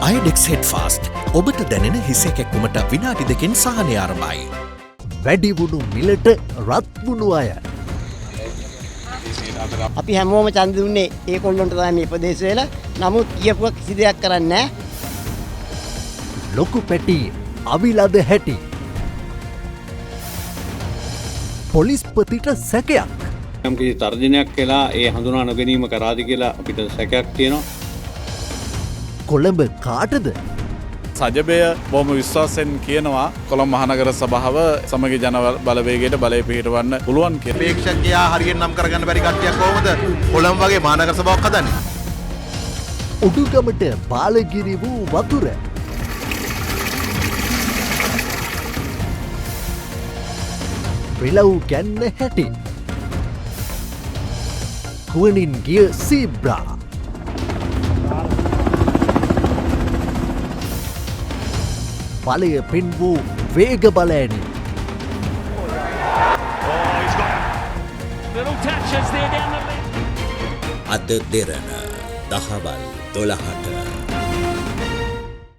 අයඩෙක්ස් head fast ඔබට දැනෙන හිස කැක්කුමට විනාඩි 2කින් සහනය ආරම්භයි. වැඩිවුණු මිලට රත්වුණු අය. අපි හැමෝම ඡන්ද දුන්නේ ඒ කොල්ලොන්ට තමයි මේ ප්‍රදේශ වෙලා. නමුත් කියපුවා කිසි දෙයක් කරන්නේ නැහැ. ලොකු පැටි අවිලද හැටි. පොලිස්පතිට සැකයක්. යම් කිසි තර්ජනයක් වෙලා ඒ හඳුනා නොගැනීම කරාද කියලා අපිට සැකයක් තියෙනවා. කොළඹ කාටද? සජබය බොහොම විශ්වාසයෙන් කියනවා කොළඹ මහනගර සභාව සමගි ජන බලවේගයට බලය පිහිටවන්න පුළුවන් කියලා. අපේක්ෂකයා හරියට නම් කරගන්න බැරි කට්ටියක් කොහොමද කොළඹ වගේ මහනගර සභාවක් හදන්නේ? උඩුගමට බාලගිරි වූ වතුර. රිලව් ගැන්න හැටි. කුවනින් ගිය සීබ්‍රා. බලය පෙන් වූ වේග බලෑනි. අද දෙරණ දහවල් 12ට.